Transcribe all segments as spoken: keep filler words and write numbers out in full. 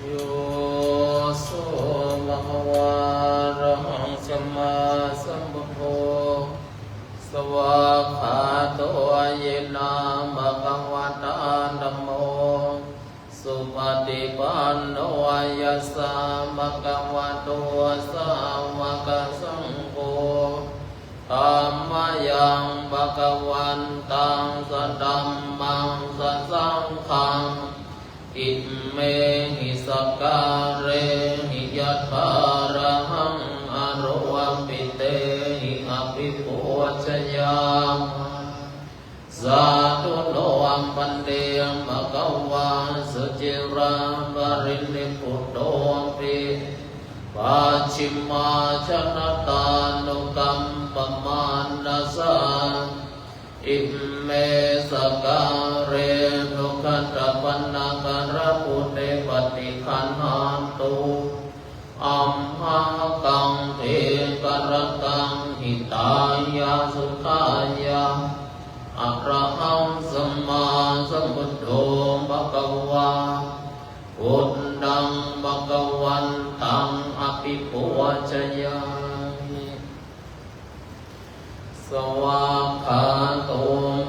Yo so bhagavā arahaṃ sammāsambuddho, svākkhāto yena bhagavatā dhammo, supaṭipanno yassa bhagavato sāvakasaṅgho, tammayaṃ bhagavantaṃ sadhammaṃ sasaṅghaṃ, imehi sakkārehi yathārahaṃ āropitehi abhipūjayāma. Sādhu no bhante bhagavā suciraparinibbutopi, pacchimājanatānukampamānasā, ime sakkāre duggatapaṇṇākārabhūte paṭiggaṇhātu amhākaṃ dīgharattaṃ hitāya sukhāya. Arahaṃ sammāsambuddho bhagavā, buddhaṃ bhagavantaṃ abhipūjayāmi. Svākkhāto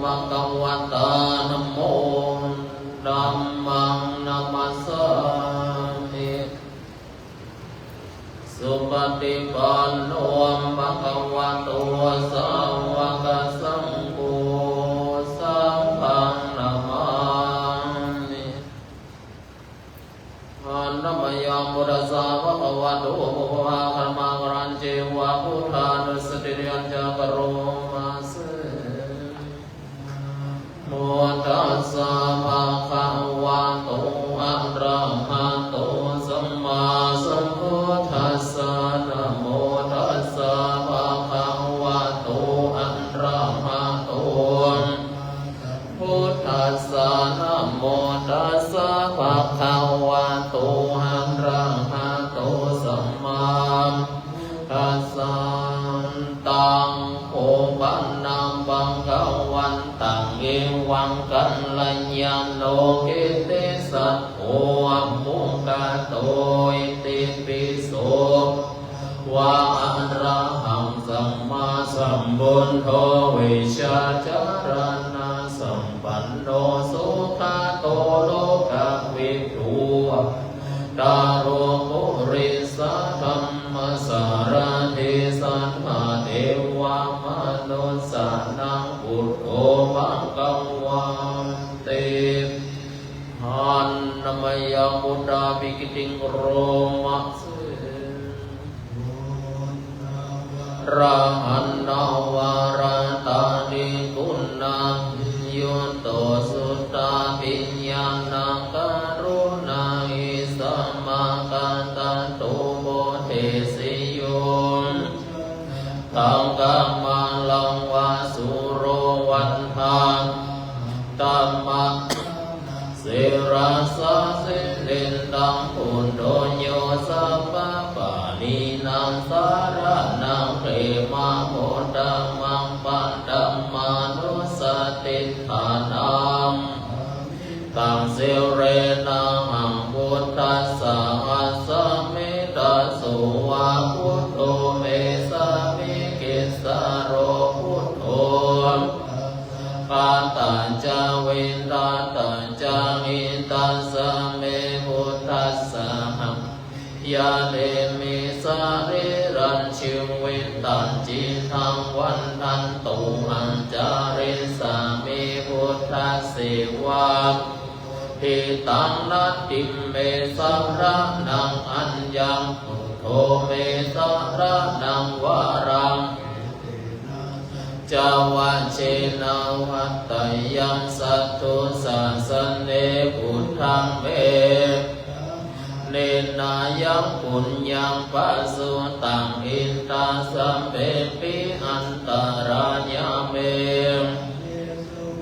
bhagavatā dhammo, dhammaṃ namassāmi. Supaṭipanno bhagavato sāvakasaṅgho, saṅghaṃ namāmi. Handa mayaṃ buddhassa bhagavato pubbabhāgasmākārañceva buddhānussatinayañca karoma se. Namo tassa bhagavato arahato sammā arahato sammāsambuddhassa. Taṃ kho pana bhagavantaṃ evaṃ kalyāṇaṃ desa kho abbhuggato itipi so bhagavā arahaṃ sammāsambuddho vijjācaraṇasampanno sugato lokavidū anuttaro purisadammasārathi satthā devamanussānaṃ buddho bhagavāti. Handa mayaṃ buddhābhigītiṃ karoma se. Arahantāvaratādiguṇayutto suddhābhiñāṇakaruṇā samāgatatto bodhesi yo cataṃ kamalaṃ va sūro vandāmahaṃ tamā sirasā siriṃ taṃ buddho yo sabbapāṇīnaṃ saraṇaṃ khemam uttamaṃ paṭhamānussatiṭṭhānaṃ taṃ sirenahaṃ buddhassa āsami. Daso va buddho me sāmikissaro buddho ātā ca vidhātā ca hitassa me buddhassāhaṃ yādemi sarīrañjī vitañcidaṃ vandantohaṃ carissāmi buddhaseva hitaṃ natthi me saraṇaṃ aññaṃ buddho me saraṇaṃ varaṃ ca vajjena vaḍḍheyyaṃ satthu sāsane buddhaṃ me nena yaṃ puññaṃ pasutaṃ idha sabbepi antarāyā me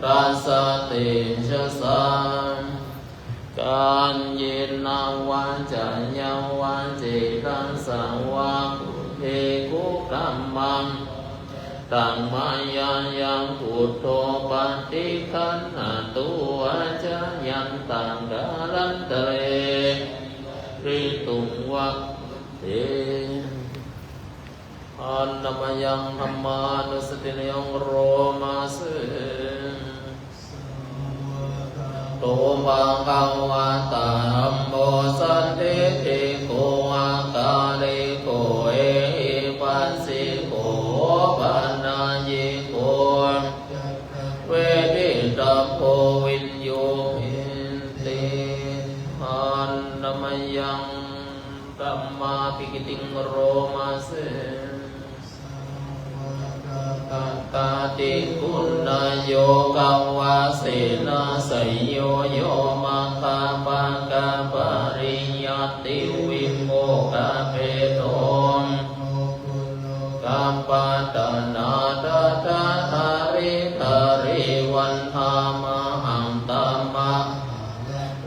tassa tejasā kāyena vācāya va cetasā vā buddhe kukammaṃ taṃ mayā yaṃ buddho paṭiggaṇhatu accayantaṃ kālantare saṃvarituṃ va buddhe. Handa mayaṃ dhammānussatinayaṃ karoma se. Bhagavatā dhammo sandiṭṭhiko akāliko ehipassiko opanayiko veditabbo viññūhīti. Handa mayaṃ dhammābhigītiṃ karoma se. Sabbāvakātiguṇayogavasena seyyo yo maggapākapariyattivimokkhabhedo lokuttaro puramattamāraṃ vandāmahaṃ tamaharaṃ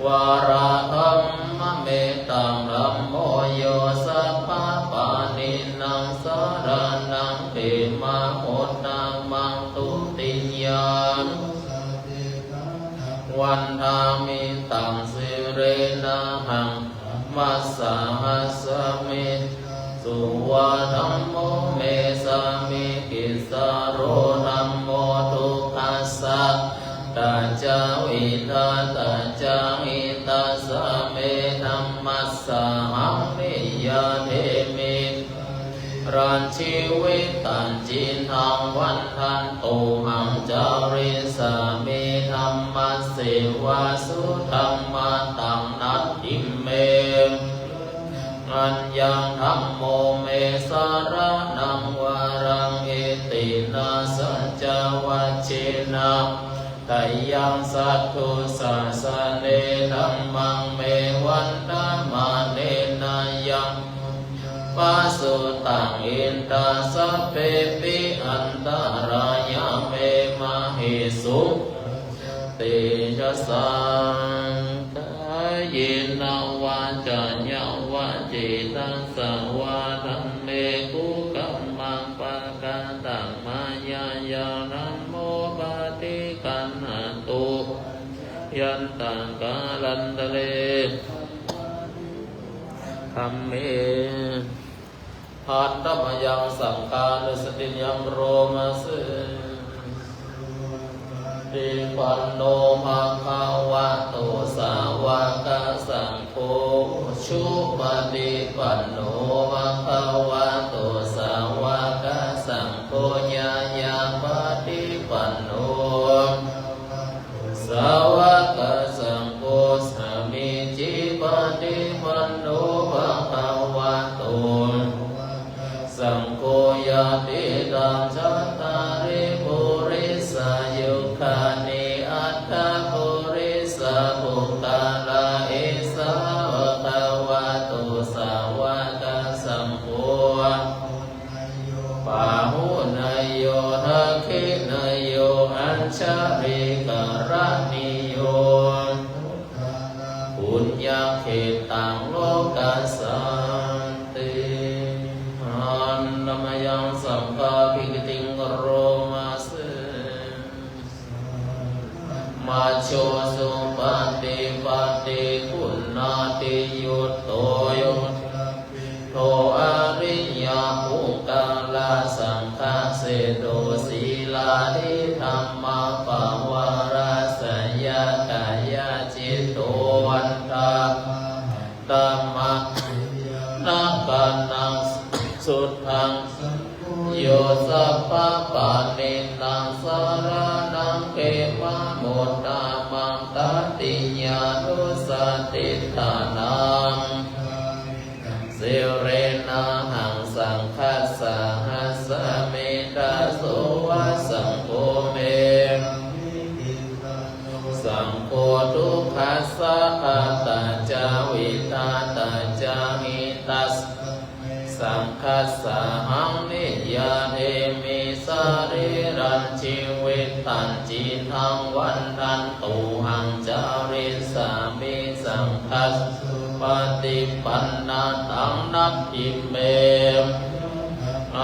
varaṃ dhammametaṃ dhammo yo sabbapāṇīnaṃ saraṇaṃ khemam uttamaṃ. Dutiyampi satipaṭṭhānaṃ vandāmi taṃ sirenahaṃ dhammassāhasmi. Dhammo me sāmikissaro dhammo dukkhassa ghātā ca vidhātā ca hitassa me dhammassāhaṃ niyyādemi sarīrañjīvitañcidaṃ vandantohaṃ carissāmi dhammasseva sudhammataṃ. Natthi me aññaṃ dhammo me saraṇaṃ varaṃ etena saccavajjena vaḍḍheyyaṃ satthu sāsane. Dhammaṃ me vandamānena yaṃ pasutaṃ idha sabbepi antarāyā me māhesuṃ tejasā. kāyena vācāya va cetasā vā, dhamme kukammaṃ pakataṃ mayā yaṃ, dhammo paṭiggaṇhatu accayantaṃ, kālantare dhamme. Handa mayaṃ saṅghānussatinaṃ brūmasu. Supaṭipanno bhagavato sāvakasaṅgho, ujupaṭipanno bhagavato sāvakasaṅgho, ñāyapaṭipanno sāvakasaṅgho, sāmīcipaṭipanno bhagavato sāvakasaṅgho, yadidaṃ cattāri purisayugāni aṭṭha purisapuggalā, esa bhagavato sāvakasaṅgho, pāhuneyyo dakkhiṇeyyo añjalikaraṇīyo, puññakkhettaṃ lokassāti. Handa mayaṃ saṅghābhigītiṃ karomasu. Majjho supaṭipattiguṇādiyutto, yoṭṭhabbidho ariyapuggalasaṅghaseṭṭho, sīlādidhammapavarāsayā, kāyacitto vandāmahatthamakkhīlakannaṃ, suddhaṃ yo sabbapāṇīnaṃ saraṇaṃ khemamuttamaṃ, tatiyānussatiṭṭhānaṃ sīlenahaṃ saṅghassāhasmi. Daso va saṅgho me, saṅgho dukkhassa ghātā ca vidhātā ca, hitas saṅghassāhaṃ niyyādemi sarīrañjīvitañcidaṃ, vandantohaṃ carissāmi saṅghassupaṭipannataṃ. Natthi me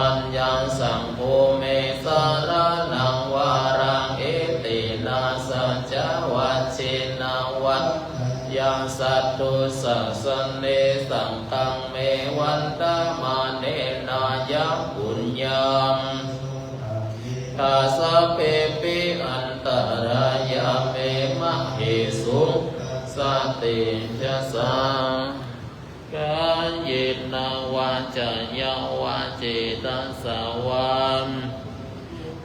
aññaṃ, saṅgho me saraṇaṃ varaṃ, etena saccavajjena vaḍ ḍeyyaṃ satthu sāsane. Saṅghaṃ me vandamānena yaṃ puññaṃ sabbepi antarāyā me māhesuṃ tassa tejasā. Kāyena vācāya va cetasā vā,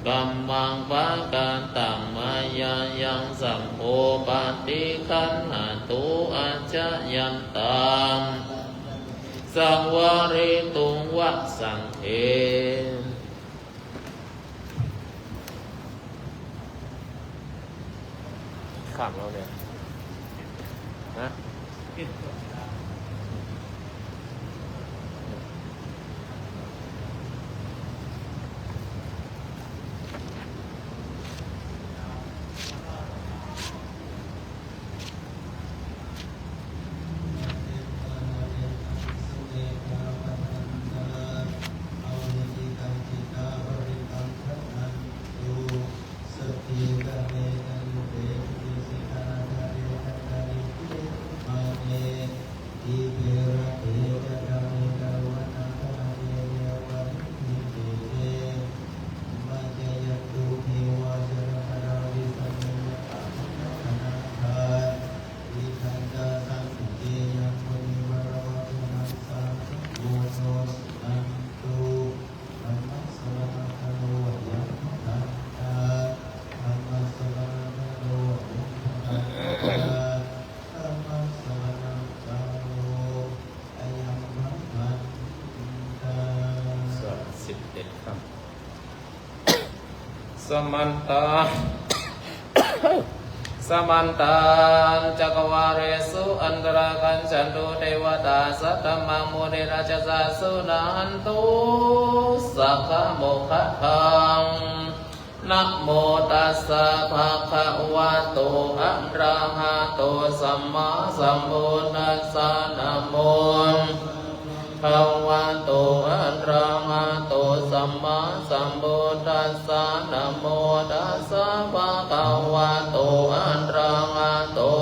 kammaṃ pakataṃ mayā yaṃ, saṅgho paṭiggaṇhatu accayantaṃ, saṃvarituṃ va saṅghe. ข้ามแล้วเนี่ย นะ สิบเอ็ดครับ Samantā, samantā cakkavāḷesu atrāgacchantu devatā, saddhammaṃ munirājassa suṇantu saggamokkhadaṃ. Namo tassa bhagavato arahato sammāsambuddhassa. Namo bhagavato arahato sammāsambuddhassa. Namo tassa bhagavato arahato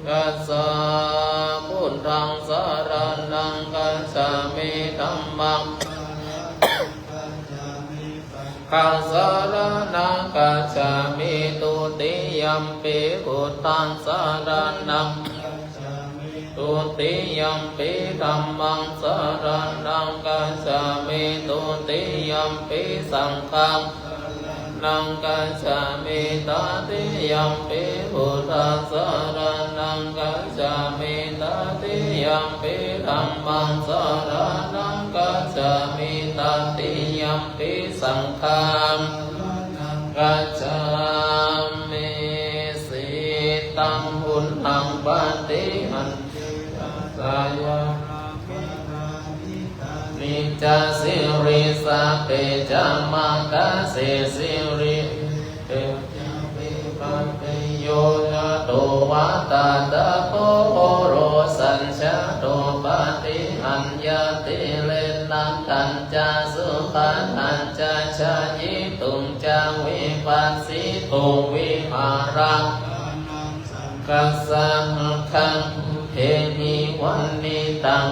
sammāsambuddhassa. Buddhaṃ saraṇaṃ gacchāmi. Dhammaṃ saraṇaṃ gacchāmi. Dutiyampi buddhaṃ saraṇaṃ gacchāmi. Dutiyampi dhammaṃ saraṇaṃ gacchāmi. Dutiyampi saṅghaṃ saraṇaṃ gacchāmi. Tatiyampi buddhaṃ saraṇaṃ gacchāmi. Tatiyampi dhammaṃ saraṇaṃ gacchāmi. Tatiyampi saṅghaṃ saraṇaṃ gacchāmi. Sītaṃ buddhaṃ paṭiggaṇhāmi. Jayanti ca sirīsabhe ca mātase sirīdevate ca vipattino jāto vata tapo buddho saccato paṭiggaṇhāti. Leṭṭhakañca sugaṭṭhañca cāyitaṃ ca vipassito vihāraṃ assa saṅghassa saṅghaṃ dehi vaṇṇitaṃ.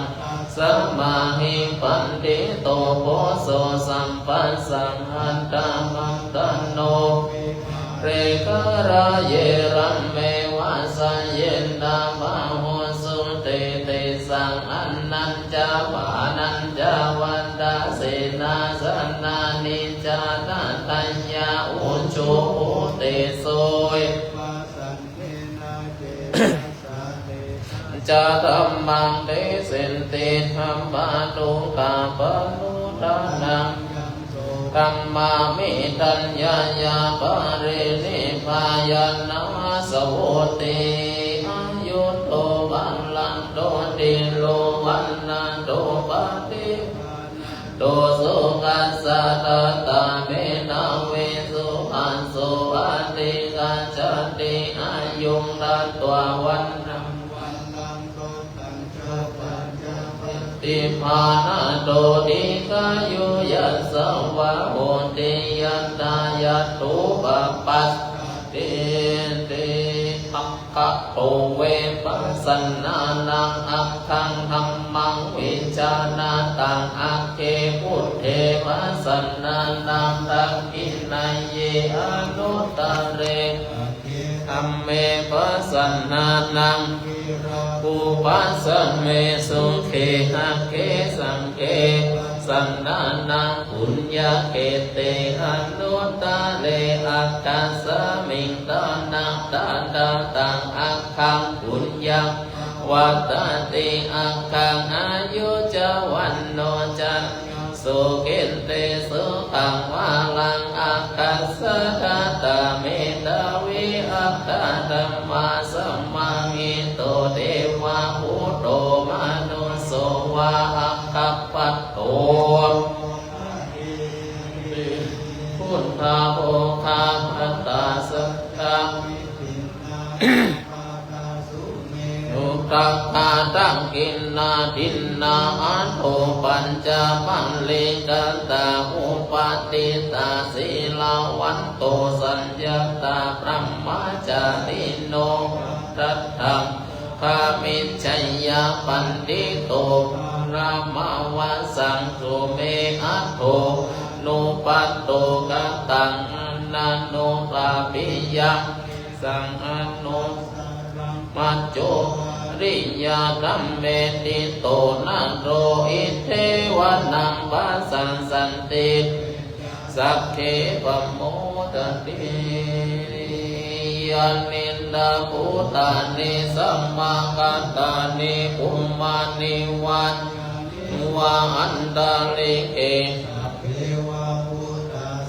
Tasmā hi paṇḍito bojjhaṃ sabbasaṅghattamattano vihāre gārāye rāme vāsayena bāhussute. Tesaṃ annañca pānañca vata senāsanāni ca dakkhiṇā ujubhūtesu ca dhammaṃ desenti dhammānuggāpanu ṭṭhānaṃ. Yaṃ so dhammābhiṭhaññāya parinibbāya nāsavoti. Āyudo balado dhīro vaṇṇado paṭibhāṇado sukhassa dātā medhāvī sukhā so adhigacchati. Āyuṃ datvā vaṇṇaṃ paṭibhāṇado dīghāyu yasavā hoti yattha yatthūpapajjatīti. Aggato ve pasannānaṃ aggaṃ dhammaṃ vijānataṃ agge buddhe pasannānaṃ dakkhiṇeyye anuttare dhamme pasannānaṃ viragopasamme sukhe agge saṅghe pasannānaṃ puññakkhette anuttare aṭṭhāsmiṃ ṭhānattadataṃ aggaṃ puññaṃ pavaḍḍhati aggaṃ āyu ca vaṇṇo ca sukhī sukhaṃ balaṃ. Aggassa dātā medhāvī aggadhammasamāhito devabhūto manusso vā aggappatto buddhabhūgā pattā sattā uttapāda khiṇā dinnā adho pañca pallikkatā upatiṭṭhā sīlavanto suññatā brahmacārino. Daṭṭhaṃ gāmiccheyya paṇḍito paramavassaṃ sumedho anupatto kataṃ ananubhāviyaṃ saṃ anusaraṃ majjho ariyadhammeti. Ṭhito naṭṭho iddhivaṇṇaṃ pasassanti sagge pamodati. Yānīdha bhūtāni samāgatāni bhummāni vā yāni va antalikkhe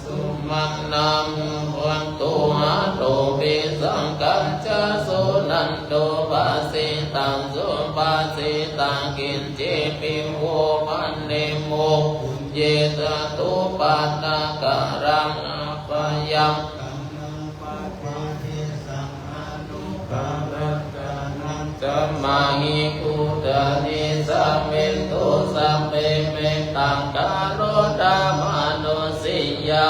sumaṇā bhavantu athopi sakkacca suṇantu bhāsitaṃ. Subhāsitaṃ kiñcipi vo bhaṇemo ye tathūpatthakaraṃ abyāpajjhapaṭipaṭisaṃ anuparattanāthamāhi bhūtāni sāmethu sabbe mettaṃ karotha mānusiyā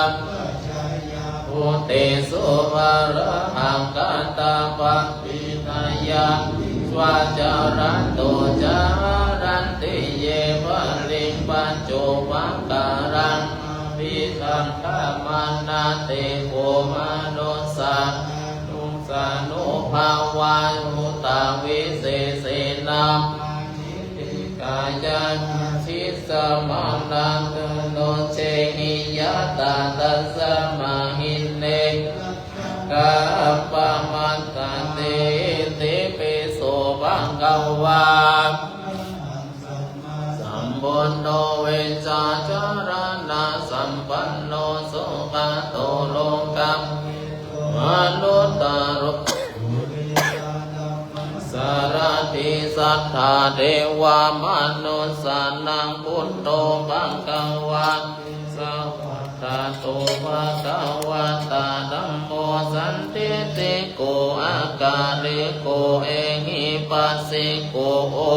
bhūtesu arahaṃ katvāpi nāyāni svācarato ca haranti ye baliṃ pañcubhakaraṃ abhisaṅkhamanā te kho manussā nussanubhāvā bhūtavisesena mahiddhikā yānīdha samānā tanujehi ñātā tasmā hi ne rakkhatha appamattā te. Itipi so bhagavā sambuddho vijjācaraṇasampanno sugato lokavidū anuttaro sārathi satthā devamanussānaṃ buddho bhagavāti. Svākkhāto bhagavatā dhammo sandiṭṭhiko akāliko ehipassiko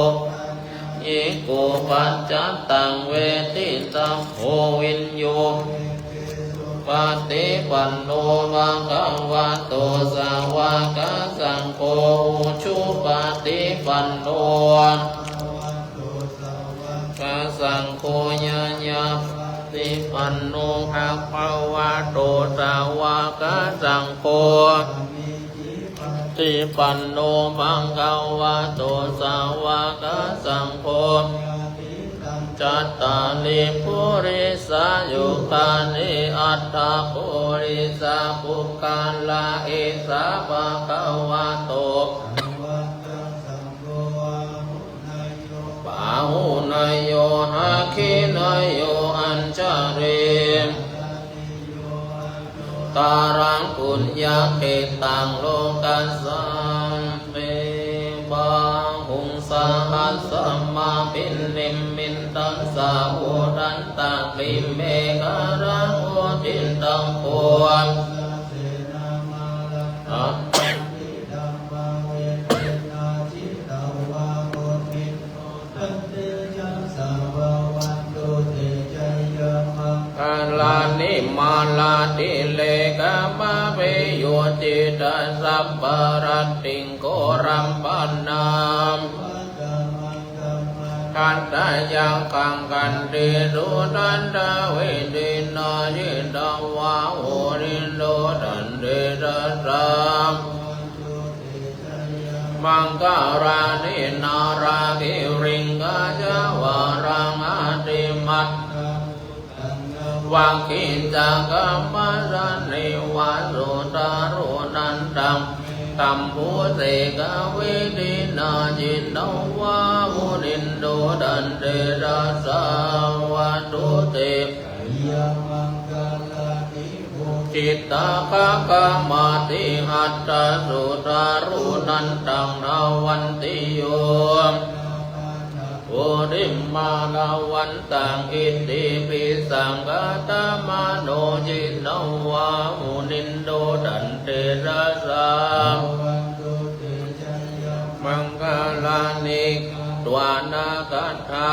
opanayiko paccattaṃ veditabbo viññūhīti. Supaṭipanno bhagavato sāvakasaṅgho, ujupaṭipanno bhagavato sāvakasaṅgho, ñāyapaṭipanno bhagavato sāvakasaṅgho, paṭipanno bhagavato sāvakasaṅgho, yadidaṃ cattāri purisayugāni aṭṭha purisapuggalā, esa bhagavato pāhuneyyo dakkhiṇeyyo añjali ttaraṃ puññakkhettaṃ lokassāti. Bāhuṃ sahassamabhinimmitasāvudhantaṃ grīmekhalaṃ uditaghorasasenamāraṃ dānādidhammavidhinā jitavā munindo tantejasā bhavatu te jayamaṅgalāni. Mārātirekamabhiyujjhitasabbarattiṃ ghorampanāṇādanayakkhaṃ khantīsudantavidhinā jitavā munindo tantejasā maṅgalāni. Nāḷāgiriṃ gajavaraṃ atimattabhūtaṃ dāvaggicakkamasanīva sudāruṇantaṃ mettambusekavidhinā jitavā munindo tantejasā bhavatu te jayamaṅgalāni. Ukkhittakhaggamatihatthasudāruṇantaṃ dhāvantiyojanapathaṅgulimālavantaṃ iddhībhisaṅkhatamano jitavā munindo tantejasā bhavatu te jayamaṅgalāni. Katvāna kaṭṭha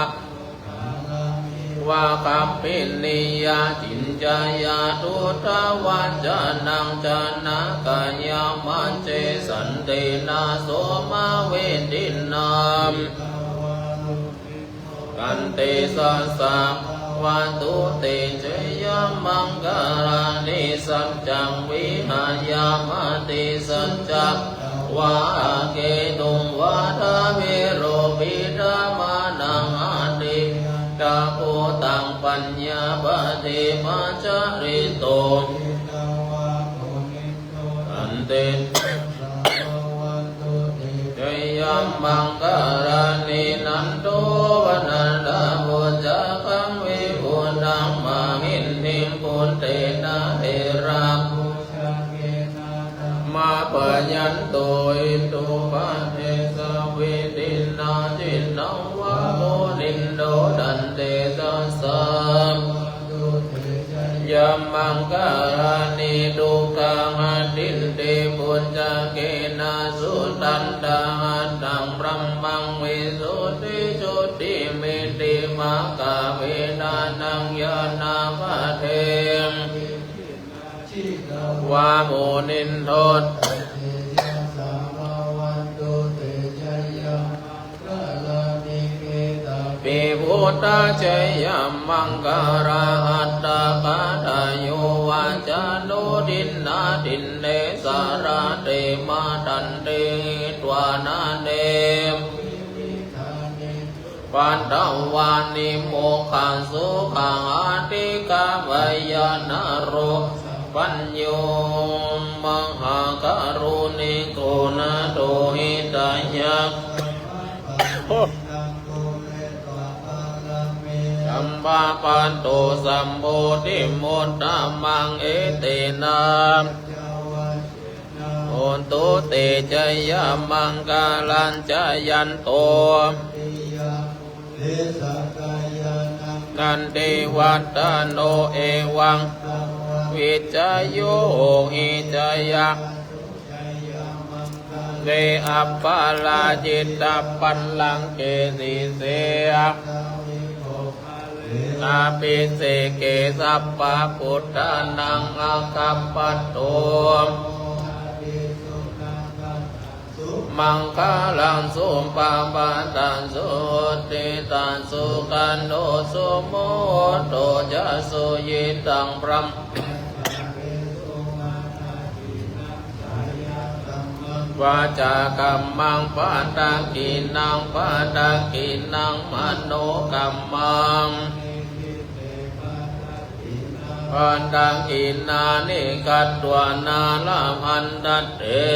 vaggaṃ pahīniyā ciñcāya duṭṭhavacanaṃ janakāyamajjhe santena somavidhinā jitavā munindo tantejasā bhavatu te jayamaṅgalāni. Saccaṃ vihāya matisaccakavādaketuṃ vādābhiropitamanaṃ atiandhabhūtaṃ paññāpadīpajalito jitavā munindo tantejasā bhavatu te jayamaṅgalāni. Nandopanandabhujagaṃ vibudhaṃ mahiddhiṃ puttena therabhujagena damāpayanto iddhūpadesavidhinā jitavā munindo tantejasā maṅgalāni. Duggāhadiṭṭhibhujagena sudaṭṭhahatthaṃ, brahmaṃ visuddhijutimiddhibakābhidhānaṃ ñāṇāgadena vā munindo vibhūtajayamaṅgalaaṭṭhagāthā, yo vācano dinadine sarate matandī hitvānanebhu patvāni mokkhaṃ sukhaṃ adhigameyya naro sapañño. Mahākāruṇiko nātho hitāya sabbapāṇinaṃ pūretvā pāramī sabbā patto sambodhimuttamaṃ etena hotu te jayamaṅgalaṃ. Jayanto nandivaḍḍhano evaṃ vijayo hohi jaya le aparājitapallaṅke sīse abhiseke sabbabuddhānaṃ aggappatto maṅgalaṃ. Supabhātaṃ suhuṭṭhitaṃ sukhaṇo sumuhutto ca suyiṭṭhaṃ brahma vācākammaṃ padakkhiṇaṃ padakkhiṇaṃ manokammaṃ padakkhiṇāni katvāna labhantatthe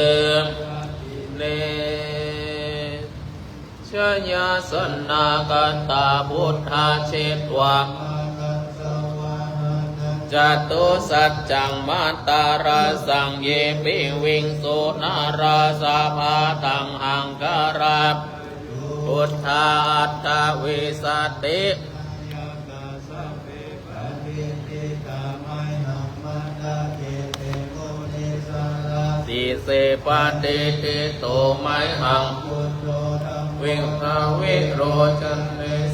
jayāsanāgatā buddhā jetvā māraṃ savāhanaṃ catusaccāmatarasaṃ ye piviṃsu narāsabhā taṇhaṅkarādayo buddhā aṭṭhavīsati sīse patiṭṭhito mayhaṃ buddho dvilokavicco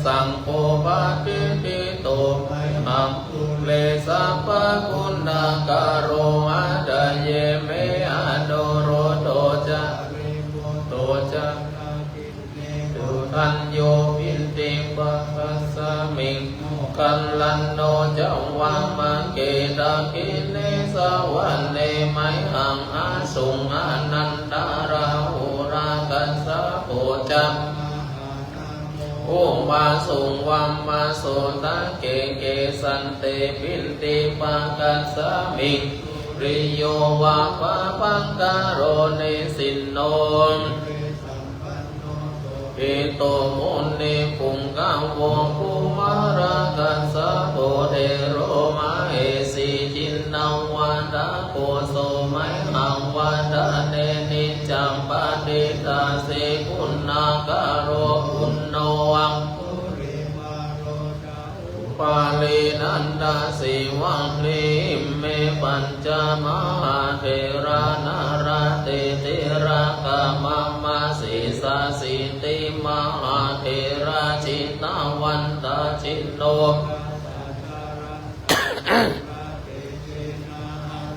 saṅgho patiṭṭhito mayhaṃ ure sabbaguṇākaro. Hadaye me anuruddho ca sāriputto ca dakkhiṇe koṇḍañño piṭṭhibhāgasmiṃ moggallāno ca vāmake. Dakkhiṇe savane mayhaṃ āsuṃ ānandarāhulā kassapo ca ubhāsuṃ vāmasotake. Kesante piṭṭhibhāgasmiṃ suriyo va pabhaṅkaro nisinno ito munipuṅgavo. Kumārakassapo thero mahesī cittavādako so mayhaṃ vadane niccaṃ patiṭṭhāsi guṇākaro. Puṇṇo aṅgulimālo ca upālī nandasīvalī ime pañca mahātherā nalāṭe tilakā mama. Sesāsīti mahātherā jitavantā jinorasā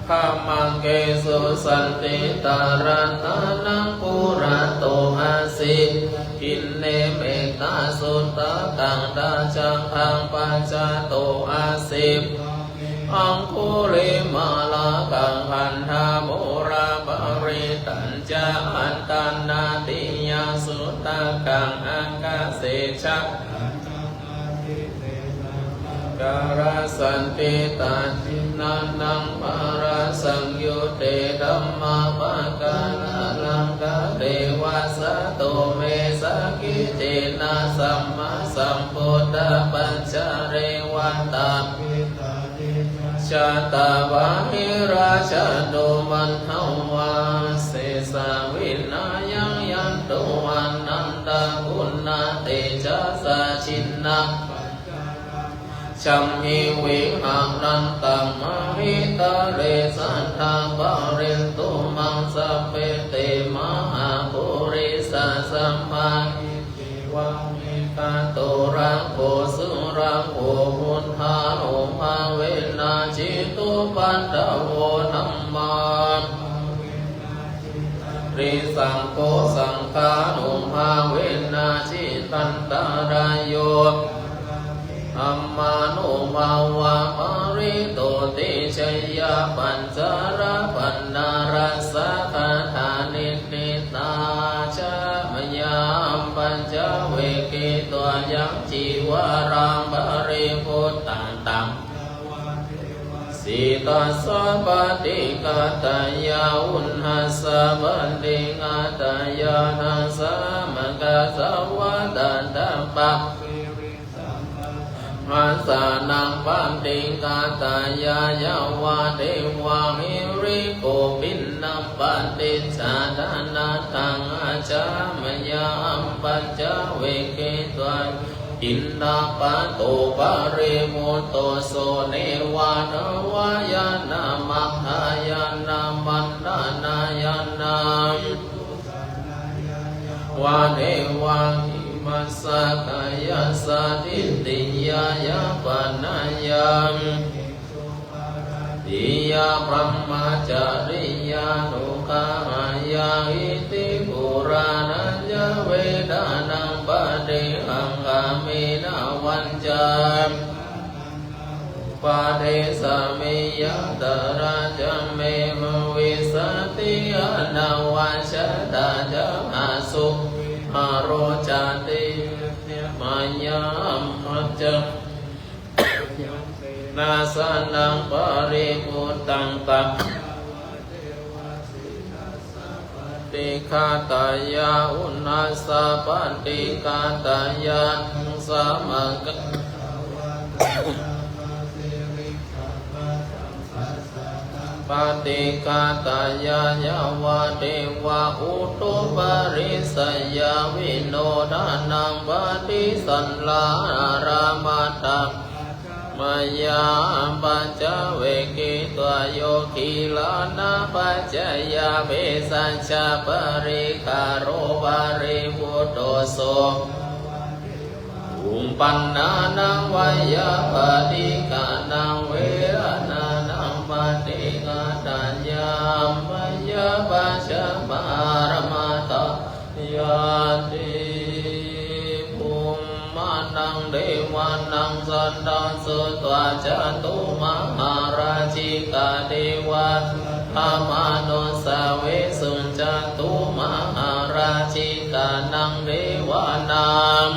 gamaṅgesu saṇṭhitā. Ratanaṃ purato āsi dakkhiṇe mettasuttakaṃ dhajaggaṃ pacchato āsi aṅgulimālakaṃ. Khandhamoraparittañca āṭānāṭiyasuttakaṃ ākāse chadanaṃ āsi karā saṇṭhitā. Jinānaṃ pārasaṃyutte dhammapākāralaṅkare vasato me sakiccena sammāsambuddhapañjare. Vātapittādisañjātā bāhirajjhattupaddavā asesā vinayaṃ yantu anantaguṇatejasā. Jina Yaṅkiñci viharantaṃ mahītale sadā pālentu maṃ sabbe te mahāpurisāsabhā. Iccevamanto rakkho surakkho buddhānubhāvena jitupaddavo dhammā risaṅgho saṅghānubhāvena jitantarāyo dhammānubhāvapālito. Tejayā pañcarapannarasā gathā niṭṭhitā ca mayā pañcaveggitvā yaṃ cīvaraṃ paribhuttaṃ taṃ sītassa paṭighātāya uṇhassa paṭighātāya ḍaṃsamakasavātātappa ḍaṃsānaṃ paṭighātāya yāvadeva hirikopinapaṭicchādanatthaṃ ajāmayā pañcaveggitvā piṇḍapāto paribhutto so neva davāya na madāya na maṇḍanāya na yāvadeva imassa kāyassa ṭhitiyā yāpanāya itiyabrahmacariyānuggahāya iti purāṇañca vedanaṃ paṭihaṅkhāmi navañca uppādessāmi yātrā ca me bhavissati anavajjatā ca asubhāro cāti mayā pañca ṇāsanaṃ paribhuttaṃ taṃ paṭighātāya uṇhassa paṭighātāya ḍaṃsamakasavātātappa paṭighātāya yāvadeva utuparissayavinodanaṃ paṭisallānārāmattha mayā pañcaveggitvā yo gilānapaccayabhesajjaparikkhāro paribhutto so uppannānaṃ veyyābādhikānaṃ vedanānaṃ paṭighātāya mayā pañcapāramatāyāti. Bhummānaṃ devānaṃ saddaṃ sutvā cātummahārājikā devā saddamanussāvesuṃ. Cātummahārājikānaṃ devānaṃ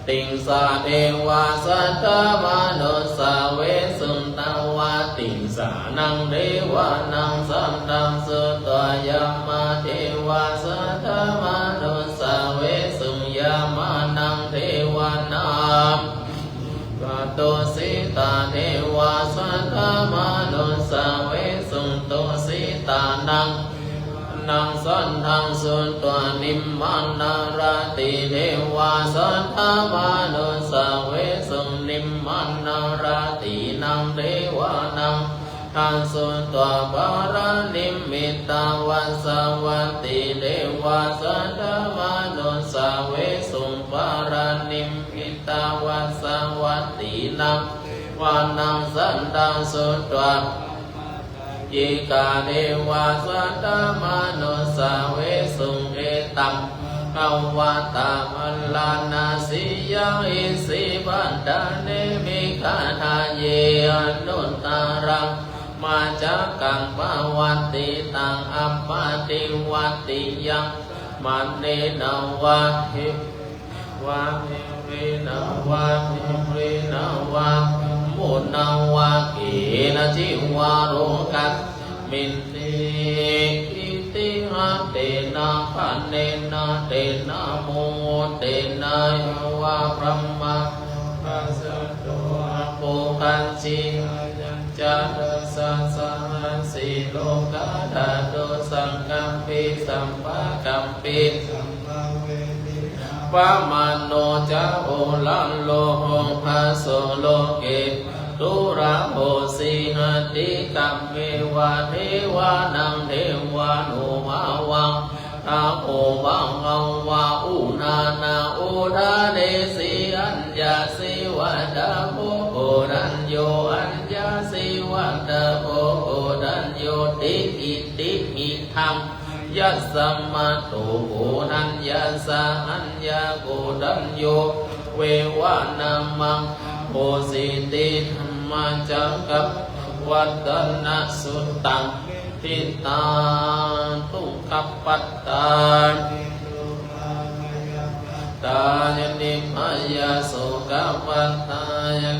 tiṃsa devā saddamanussāvesuṃ. Tāvatiṃsānaṃ devānaṃ saddaṃ sutvā yāmā devā saddamanussāvesuṃ. Yāmānaṃ devānaṃ tusitā devā saddamanussāvesuṃ. Tusitānaṃ devānaṃ saddaṃ sutvā nimmānaratī devā saddamanussāvesuṃ. Nimmānaratīnaṃ devānaṃ saddaṃ sutvā paranimmitavasavattī devā saddamanussāvesuṃ. Paranimmitavasavattīnaṃ devānaṃ saddaṃ sutvā yikā devā saddamanussāvesuṃ. Etaṃ bhagavatā Bārāṇasiyaṃ Isipatane Migadāye anuttaraṃ dhammacakkaṃ pavattitaṃ appaṭivattiyaṃ samaṇena vā vā devena vā muninā vā brahmunā vā kenaci vā lokasminti. Itiha tena khaṇena tena muhuttena yāva brahmalokā saddo abbhuggacchi. Ayañca dasasahassī lokadhātu saṅkampi sampakampi sampavedhi. Appamāṇo ca oḷāro obhāso loke pāturahosi. Atikkammeva devānaṃ devānubhāvaṃ, tadāho bhagavā undhānaṃ uddhānesi: Aññāsi vata bho koṇḍañño, aññāsi vata bho koṇḍaññoti. Itihidaṃ yasmā mato koṇḍaññassa aññākoṇḍañño veva nāmaṃ ahosīti. Dhammacakkappavattana suttaṃ. Diṭṭhā dukkhapattā, nirodhā bhayappattā, nibbiyā sokappattā,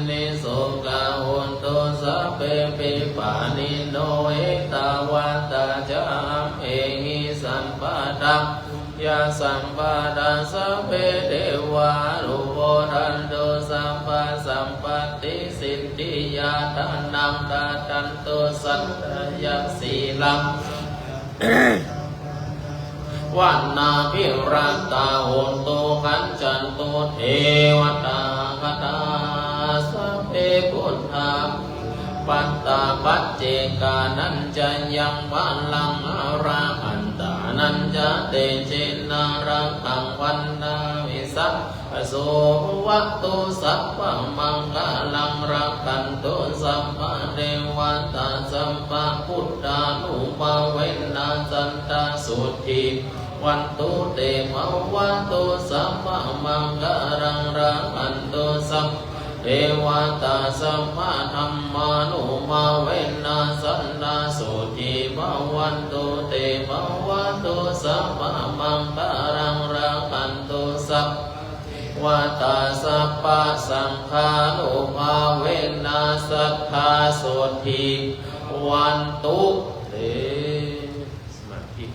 nissokā hontu sabbepi pāṇino. Ettāvatā ca amhehi sambhataṃ puññasampadaṃ sabbe devānumodantu sabbasampattisiddhiyā. Dānaṃ dadantu saddhāya, sīlaṃ samadā, bhāvanābhiratā hontu, gacchantu devatāgatā. Sabbe buddhā balappattā, paccekānañca yaṃ balaṃ, arahantānañca tejena, rakkhaṃ bandhāmi sabbaso. Bhavatu sabbamaṅgalaṃ, rakkhantu sabbadevatā, sabbabuddhānubhāvena sadā sotthī bhavantu te. Bhavatu sabbamaṅgalaṃ, rakkhantu sabbadevatā, sabbadhammānubhāvena sadā sotthī bhavantu te. Bhavatu sabbamaṅgalaṃ, rakkhantu sabbadevatā, sabbasaṅghānubhāvena sadā sotthī bhavantu te. ສະມາທິ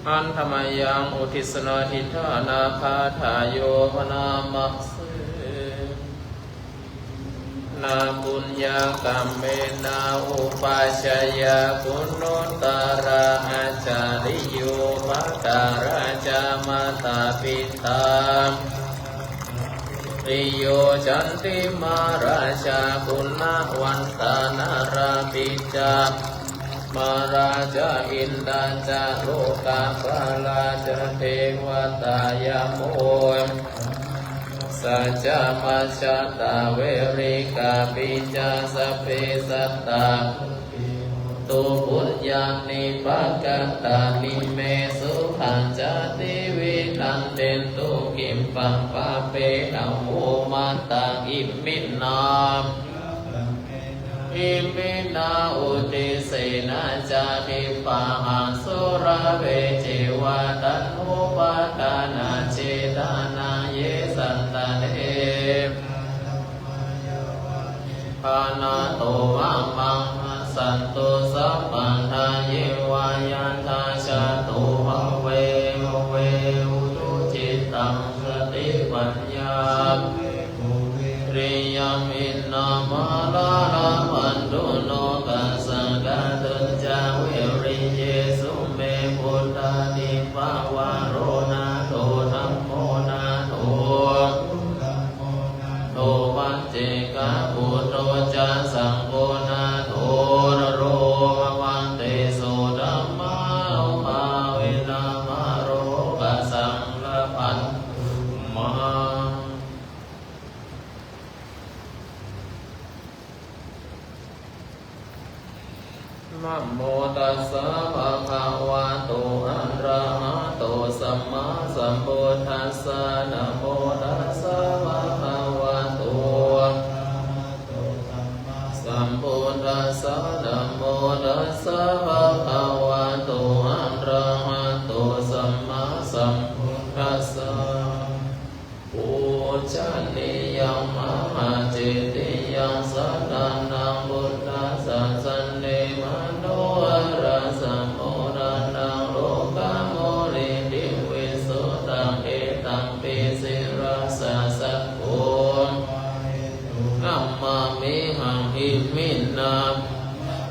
Handa mayaṃ uddissanādhiṭṭhānagāthāyo bhaṇāma se. Na puññakammena upajjhāyā guṇuttarā ācariyūpakārā ca mātā pitā riyo candimā rājā guṇavantā narāpi ca mārā ca indā ca lokapālā ca devatā yamo ca majjhattā verikāpi ca sabbe sattā tu puññāni pakatāni me sukhañca tividhaṃ dentu khippaṃ pāpetha vo mataṃ. Iminā iminā uddisena ca khippāhaṃ sulabhe ceva taṇhupādānachedanaṃ ye santāne bhānato mamaṃ passantu sabbadā yeva yattha jāto bhave bhave ujucittaṃ satipaññā viriyaṃ hinā mārā labhantu nokāsaṃ kātuñca viriyesu me buddhādipavaro nātho dhammo nātho buddho paccekabuddho ca saṅgho nāthottaro bhagavatesu dhammānubhāvena mārokāsaṃ labhantu mā. Namo tassa bhagavato arahato sammāsambuddhassa. Namo tassa bhagavato arahato sammāsambuddhassa. Namo tassa bhagavato arahato sammāsambuddhassa. Pūjanīyaṃ mahācetiyaṃ sattānaṃ buddhasāsane manoharasambodhanaṃ lokamūletiṃ visuddhaṃ etampi sirasā sakko namāmihaṃ. Iminā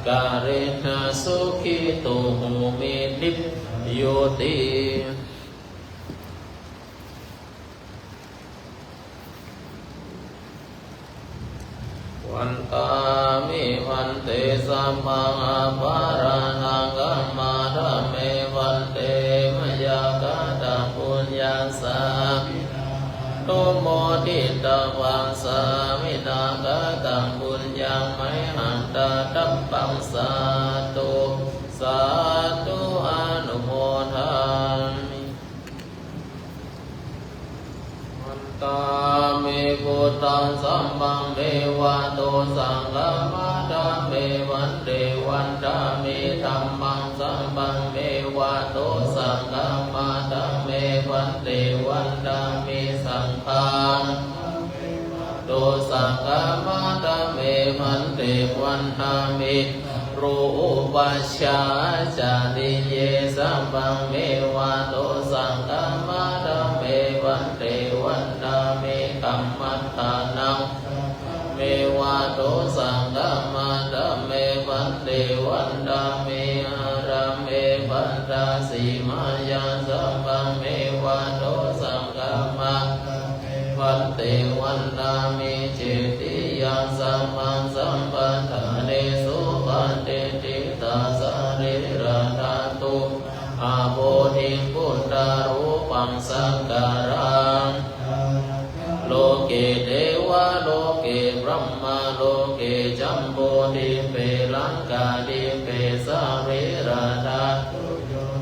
kālena sukhito homi nibbuti. Vandāmi bhante sabbaṃ aparādhaṃ khamatha me bhante mayā kataṃ puññaṃ sāminā anumoditabbaṃ sāminā kataṃ puññaṃ mayhaṃ dātabbaṃ sādhu sādhu anumodāmi. Vandāmi buddhaṃ sabbaṃ devā dosaṃ khamatha me bhante vandāmi dhammaṃ sabbaṃ devā dosaṃ khamatha me bhante vandāmi saṅghaṃ dosaṃ khamatha me bhante vandāmi rūpajjhācariye sabbaṃ me vā dosaṃ khamatha me bhante vandāmi kammaṭṭhānaṃ me vā dosaṃ khamatha me bhante vandāmi ārāme paṭṭhāsi māyā sabbaṃ me vā dosaṃ khamatha bhante vandāmi cetiyaṃ sabbaṃ sampādānesu patiṭṭhitā sarīradhātu mā bodhiṃ buddharūpaṃ sakkāraṃ loke devaloke brahmaloke jambudīpe laṅkādīpe sarīradhātu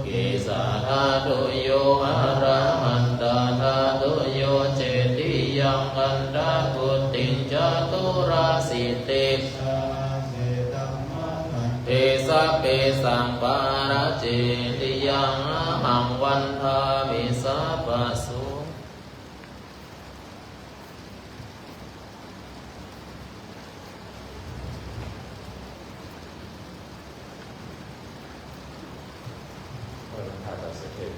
kesādhātuyo arahantādhātuyo cetiyaṃ khandhakuṭiṃ caturāsītisahassaṃ sabbesaṃ pāracetiyaṃ ahaṃ vandāmi sabbaso. ไหว้พระธาตุดอยสุเทพ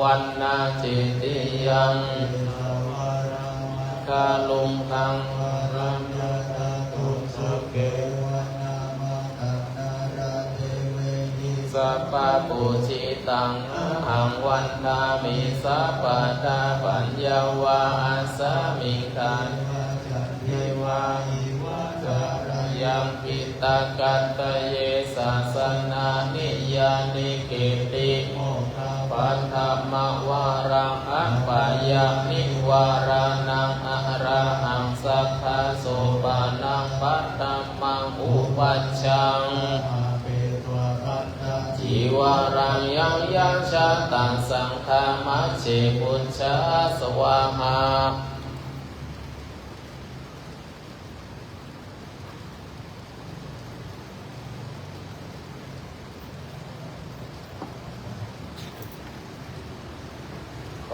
vaṇṇacittiyaṃ, sīsavaraṃ mātā, kumbhaṃ varaṃ dadato, sa kevanaṃ maṃ, nānābhāvaṃ ṭhānaṃ, sabbapūjitaṃ ahaṃ vandāmi sabbadā. Paññā va āsamiṃ, dāni va candī va, yeva cārayanti tathāgate, sāsanaṃ niyyāniketti, mokkhapathama varaṃ apayanivāraṇaṃ, arahaṃ saddhaṃ sopanam pathamaṃ upajjhaṃ, cīvaraṃ yaṃ yaṃ jātaṃ saṅghamajjhe, pūjā svāhā.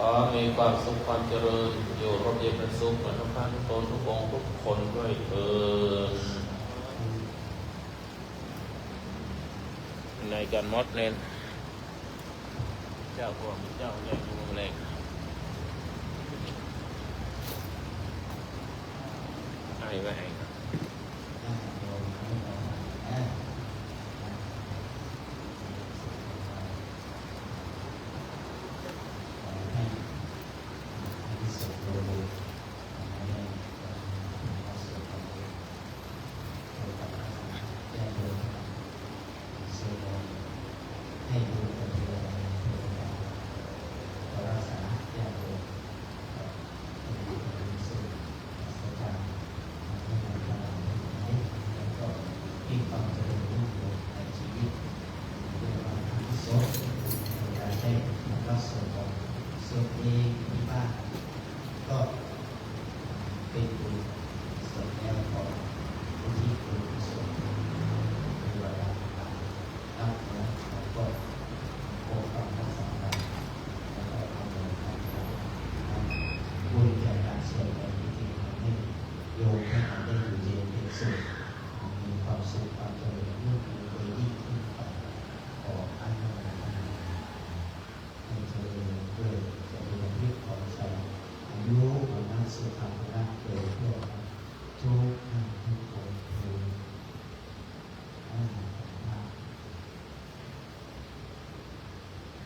ขอมีความสุขความเจริญ อยู่ร่มเย็นเป็นสุขกันทุกท่านทุกตนทุกองค์ทุกคนด้วยเทอญ ในกันหมดเน้น เจ้าพวกเจ้าแรงอยู่แรง ให้ไว้ให้ครับ ให้บุญกับเทวดาเทวดาก็รักษาญาติโยมครับ ให้บุญกับเทวดาศรัทธา ให้นำพาเราไปไหน แล้วก็มีความเจริญรุ่งเรืองในชีวิต เรียกว่าอานิสงส์ในการได้นำรับส่วนของส่วนเองที่บ้าน ก็เป็นบุญส่วนแล้วก็อุทิศบุญส่วนเทวดาทั้งหลาย นอกเหนือจากก็ปกปักรักษาเรา แล้วก็อำนวยความสะดวก บุญจากการส่วนใดที่จะทำให้โยมทั้งหลายได้อยู่เย็นเป็นสุข มีความสุขความเจริญรุ่งเรืองโดยยิ่งขึ้นไป ขออนุโมทนา ให้เจริญด้วยจตุรพิธของชัย อายุ วัณณะ สุขะ พละ โดยทั่วกันทุกท่านทุกคนเทอญ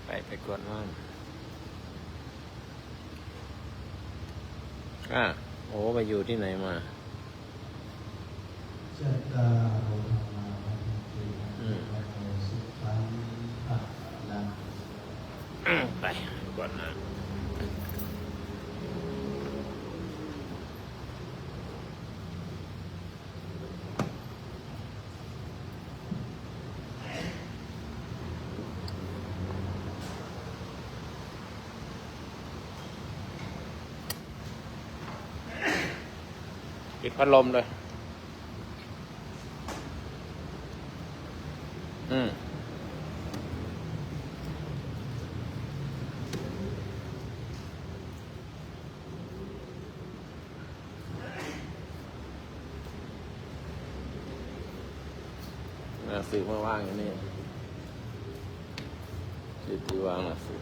ไป ไปกวดน้ำ อ่า โอ้ ไปอยู่ที่ไหนมา อืม ไป กวดน้ำ ปิดพัดลมเลย อืม หนังสือมาวางอยู่นี่ ที่ ที่วางหนังสือ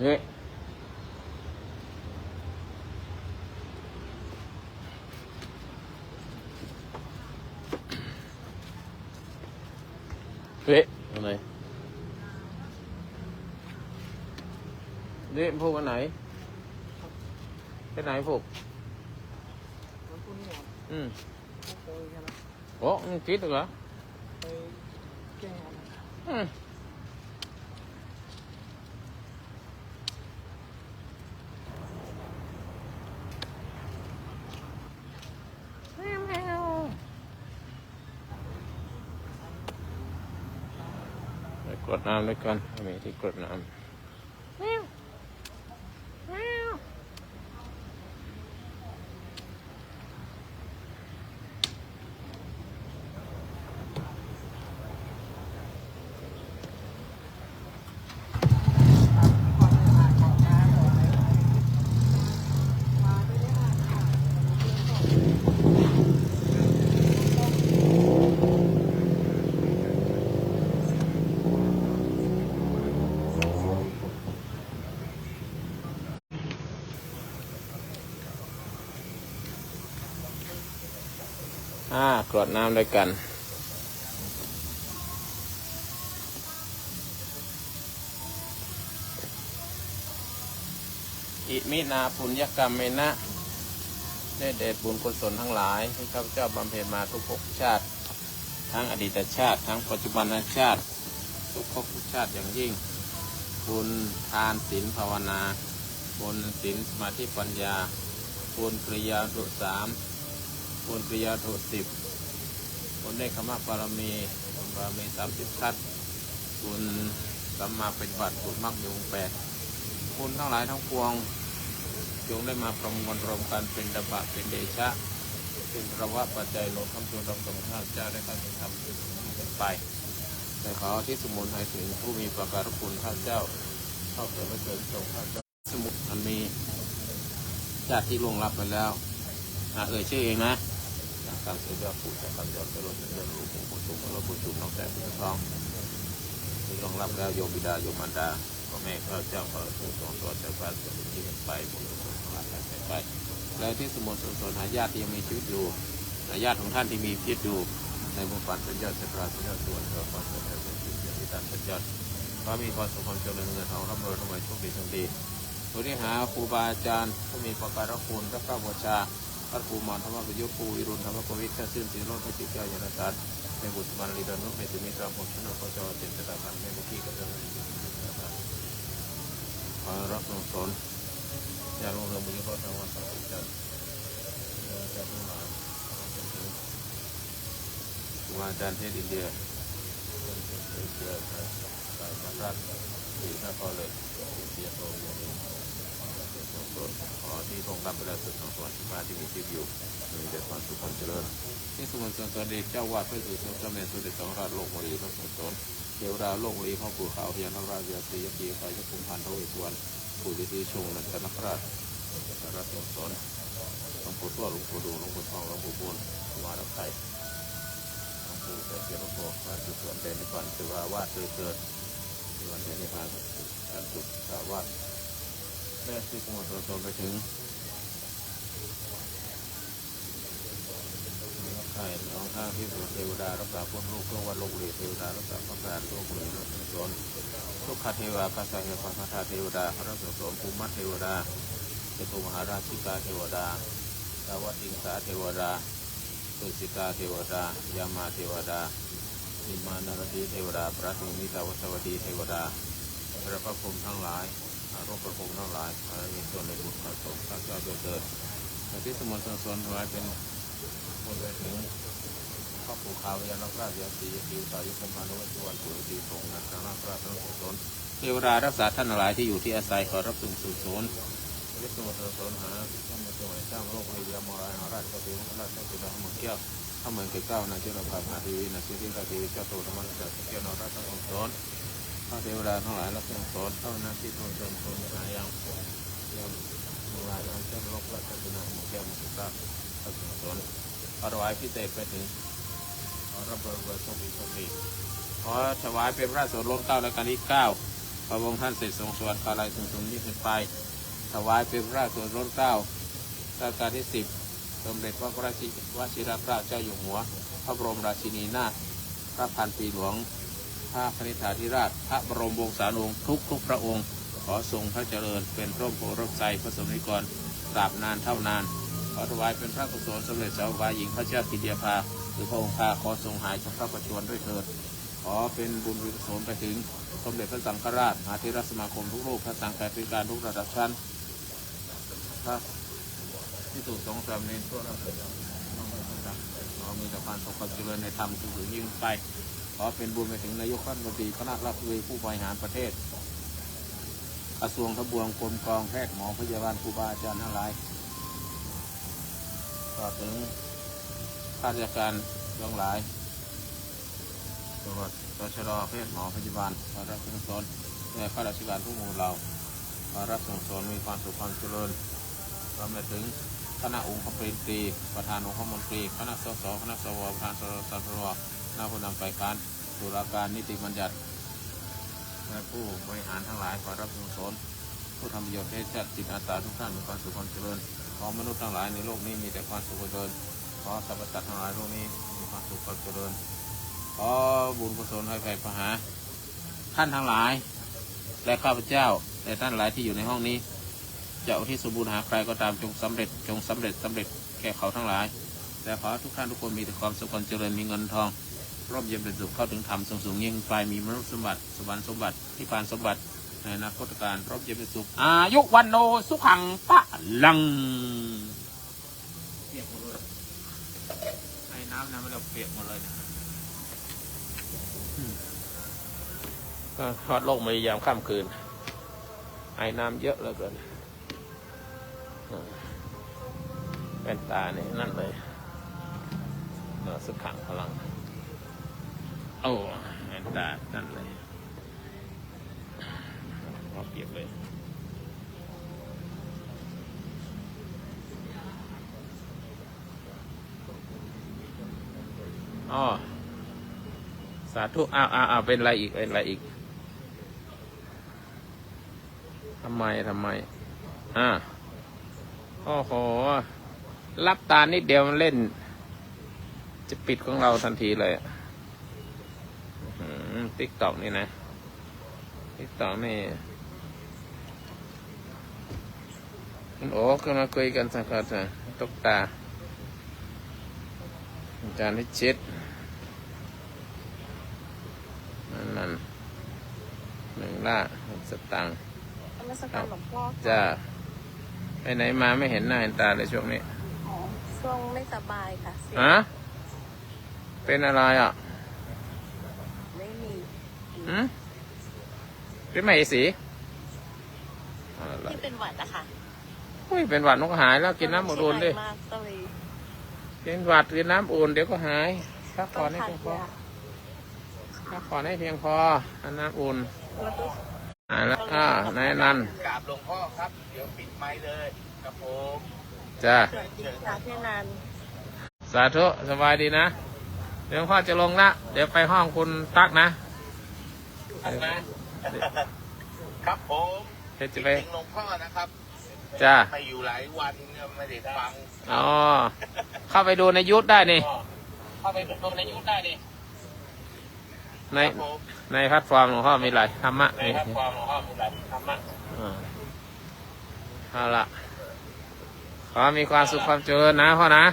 นี่ เอ๊ะ อันไหน นี่ผูกอันไหน ไปไหนผูก อืม โอ้ มันติดเหรอ อืม ไปกรวดน้ำด้วยกัน มีที่กรวดน้ำ มาไม่ได้อ่านข่าว เมื่อกี้ก็ ห้ากรวดน้ำด้วยกัน Iminā puññakammena ด้วยเดชบุญกุศลทั้งหลายที่ข้าพเจ้าบำเพ็ญมาทุกภพชาติ ทั้งอดีตชาติ ทั้งปัจจุบันชาติ ทุกภพทุกชาติอย่างยิ่ง บุญทานศีลภาวนา บุญศีลสมาธิปัญญา บุญกิริยาวัตถุสาม บุญกิริยาวัตถุสิบ บุญเนกขัมมะบารมี บุญบารมีสามสิบทัศน์ บุญสัมมาปฏิบัติ บุญมรรคมีองค์แปด บุญทั้งหลายทั้งปวง จงได้มาประมวลรวมกันเป็นตบะเป็นเดชะ เป็นพลวะปัจจัยรวมทั้งตัวเราสงฆ์ข้าพเจ้าได้เข้าถึงธรรมที่สูงยิ่งขึ้นไป แต่ขอที่สมุนให้ถึงผู้มีประการคุณข้าพเจ้า เข้าเถิดพระเถิดทรงข้าพเจ้า สมุนอันมีญาติที่ล่วงลับไปแล้ว อ่ะ เอ่ยชื่อเองนะ การสืบยอดปู่จากคำยอดเจริญเจริญหลวงปู่บุญชุมหลวงปู่ชุมน้องแสงผู้ทอง ที่ล่วงลับแล้ว โยมบิดาโยมมารดา พ่อแม่ข้าพเจ้าขอให้ผู้ทรงสวัสดิ์จากพระสวัสดีที่เป็นไปบุญกุศลทั้งหลายให้ไป แล้วที่สมุนสนสนหาญาติที่ยังมีชีวิตอยู่ หาญาติของท่านที่มีชีวิตอยู่ ในบุญปันเป็นยอดเสพราเป็นยอดส่วนเราปันเป็นยอดเป็นสิ่งที่ท่านเป็นยอด ขอมีความสุขความเจริญเงินทองร่ำรวยร่ำรวยโชคดีโชคดี อุทิศหาครูบาอาจารย์ผู้มีประการคุณพระเจ้าบูชา พระครูหมอนธรรมประยุทธ์ ครูวิรุณธรรมประวิทย์ เจ้าชื่นศรีโรจน์ พระจิตเจ้ายนสัตว์ เป็นบุตรสุมาลีดานุเมติมิตรพงษ์ชนกพระเจ้าเจนสถาบันแม่บุตรีกับเจ้าหน้าที่ขอรับส่งสนญาติโยมบุญญาพ่อทางวัดสังสรรค์จันทร์ เจ้าทั้งหลาย ครูบาอาจารย์เทศอินเดีย เทศอินเดีย สายพระราชสีหน้าพ่อเลย เสียโทอย่างนี้ ขอที่พระองค์รับไปแล้วสุดของสวรรค์ที่พระที่มีชีวิตอยู่ มีแต่ความสุขความเจริญ ที่สมุนสนสนเดชเจ้าวาดพระสุสนเจ้าแม่สมเด็จสังฆราชโลกวรีพระสงฆ์สน เทวดาโลกวรีพ่อปู่ขาวพญานาคราชยาศรียักษ์ยีพายุคุมพันพระเวสสุวรรณ ปู่ฤาษีชงนันทนคราช พระสงฆ์สน หลวงปู่ทวด หลวงปู่ดู หลวงปู่ทอง หลวงปู่บุญ หลวงปู่อารักษ์ไทย หลวงปู่เสถียรโลโก พระสุสนเดชนิพพานเทวาวาดเถิด เทวาเดชนิพพาน พระสุสนสาวาส และที่สมุนสนสนไปถึง ใช่ น้องข้าที่สวดเทวดารักษาพ้นโรคทั่ววัดโลกเลย เทวดารักษาพระการโลกเลย รักษาสน ทุกขเทวา คาสาเทวา คาถาเทวดา พระสงฆ์สน ภูมิเทวดา จตุมหาราชิกาเทวดา ดาวติงสาเทวดา ตุสิกาเทวดา ยามาเทวดา นิมมานรดีเทวดา พระตุมิตาวัสวัตถีเทวดา พระพรหมทั้งหลาย อารูปพรหมทั้งหลาย ขอให้มีส่วนในบุญพระสงฆ์ข้าพเจ้าด้วยเถิด อธิสมนต์สนถวายเป็นบุญไปถึง พระปู่ขาวพญานาคราช ยาสี ยาสี สายุคมพานุวัตสุวรรณ ปู่ฤาษีสงฆ์ นันทนาคราช ทั้งสองตน เทวดารักษาท่านทั้งหลายที่อยู่ที่อาศัย ขอรับส่วนกุศล เรียกส่วนกุศลหา ท่านมาถวายสร้างโลก พระยามหาราช พระศรีมังคลราช พระศรีดามังเกี้ยว พระเมืองเกล้า นางเจ้าพระมหาเทวี นางสิริราชเทวี เจ้าโตธรรมราช เจ้านรทั้งสองตน พระเทวดาทั้งหลาย รักษาสอน เท่านั้นที่ทรงทรงทรงหายัง ยังมังลาย นางเจ้าโลกราช พระศรีนางมังเกี้ยว มังกรราช พระสงฆ์สน ขอถวายพิเศษไปถึง ขอรับรวยรวยโชคดีโชคดี ขอถวายเป็นพระสวดล้นเกล้ารัชกาลที่เก้า พระองค์ท่านเสด็จทรงสวรรคาลัยสูงสูงยิ่งขึ้นไป ถวายเป็นพระสวดล้นเกล้ารัชกาลที่สิบ สมเด็จพระวชิรเกล้าเจ้าอยู่หัว พระบรมราชินีนาถ พระพันปีหลวง พระคณิษฐาธิราช พระบรมวงศานุวงศ์ทุกทุกพระองค์ ขอทรงพระเจริญเป็นร่มโพธิ์ร่มไทรพระสมนิกร ตราบนานเท่านาน ขอถวายเป็นพระกุศลสมเด็จเจ้าฟ้าหญิงพระเจ้ากิติยาภา หรือพระองค์ข้า ขอทรงหายจากพระประชวรด้วยเถิด ขอเป็นบุญกุศลไปถึงสมเด็จพระสังฆราช มหาเถรสมาคมทุกรูป พระสังฆาธิการทุกระดับชั้น พระภิกษุสงฆ์สามเณรทั่วราชอาณาจักร ขอมีแต่ความสุขความเจริญในธรรมสูงยิ่งไป ขอเป็นบุญไปถึงนายกรัฐมนตรี คณะรัฐมนตรี ผู้บริหารประเทศ กระทรวงทบวง กรมกอง แพทย์หมอพยาบาล ครูบาอาจารย์ทั้งหลาย ตลอดถึงข้าราชการทั้งหลาย ตำรวจ ตชด แพทย์หมอพยาบาล ขอรับส่งสอน และข้าราชการทุกหมู่เหล่า ขอรับส่งสอนมีความสุขความเจริญ รวมไปถึงคณะองคมนตรี ประธานองคมนตรี คณะ สส คณะ สว ประธาน สส สว คณะผู้นำฝ่ายค้าน ตุลาการ นิติบัญญัติ และผู้บริหารทั้งหลาย ขอรับส่งสอน ผู้ทำประโยชน์ให้ชาติ จิตอาสาทุกท่านมีความสุขความเจริญ ขอมนุษย์ทั้งหลายในโลกนี้มีแต่ความสุขความเจริญ ข ขอสรรพสัตว์ทั้งหลายโลกนี้มีความสุขความเจริญ ขอบุญกุศลให้แผ่ไปหาท่านทั้งหลาย และข้าพเจ้า และท่านหลายที่อยู่ในห้องนี้ จะอุทิศส่วนบุญหาใครก็ตาม จงสำเร็จ จงสำเร็จ สำเร็จแก่เขาทั้งหลาย และขอทุกท่านทุกคนมีแต่ความสุขความเจริญ มีเงินทอง ร่มเย็นเป็นสุข เข้าถึงธรรมสูงสูงยิ่งไป มีมนุษย์สมบัติ สวรรค์สมบัติ นิพพานสมบัติ ในอนาคตการ ร่มเย็นเป็นสุข อายุวัณโณสุขังพลัง เปียกหมดเลย ไอ้น้ำนะมันเปียกหมดเลยนะ อืม ก็คลอดโรคมายามค่ำคืน ไอน้ำเยอะเหลือเกิน อ่า แว่นตาเนี่ยนั่นเลย เออ สุขังพลัง โอ้ แว่นตานั่นเลย เอาเก็บเลย อ๋อ สาธุ อ้าว อ้าว อ้าว เป็นไรอีก เป็นไรอีก ทำไม ทำไม อ่า โอ้โห หลับตานิดเดียวมันเล่น จะปิดของเราทันทีเลยอะ อื้อหือ ติ๊กต็อกนี่นะ ติ๊กต็อกนี่ คุณโอ๋ขึ้นมาคุยกันสักพักเถอะ ตุ๊กตา อาจารย์นิชิต นั่น นั่น หนึ่งล้าน หนึ่งสตางค์ นมัสการหลวงพ่อค่ะ จ้า ไปไหนมาไม่เห็นหน้าเห็นตาเลยช่วงนี้ อ๋อ ช่วงไม่สบายค่ะ เสียง ฮะ เป็นอะไรอ่ะ ไม่มี หืม เป็นไมสี อะไร ที่เป็นหวัดอะค่ะ อุ้ย เป็นหวัดมันก็หายแล้ว กินน้ำอุ่นๆดิ สบายมากก็เลย เป็นหวัด กินน้ำอุ่น เดี๋ยวก็หาย พักผ่อนให้เพียงพอ ต้องทานยา พักผ่อนให้เพียงพอ ทานน้ำอุ่น แล้วก็ หายแล้ว อ่า นายนันท์ กราบหลวงพ่อครับ เดี๋ยวปิดไมค์เลย ครับผม จ้า สวัสดีค่ะพี่นันท์ สาธุ สบายดีนะ เดี๋ยวหลวงพ่อจะลงละ เดี๋ยวไปห้องคุณตั๊กนะ ครับผม เดี๋ยวจะไป คิดถึงหลวงพ่อนะครับ จ้า ไม่อยู่หลายวันก็ไม่ได้ฟัง อ๋อ เข้าไปดูในยูทูบได้นี่ เข้าไปดูในยูทูบได้นี่ ใน ครับผม ในแพลตฟอร์มหลวงพ่อมีหลายธรรมะ ในแพลตฟอร์มหลวงพ่อมีหลายธรรมะ อ่า เอาละ ขอมีความสุขความเจริญนะพ่อนะ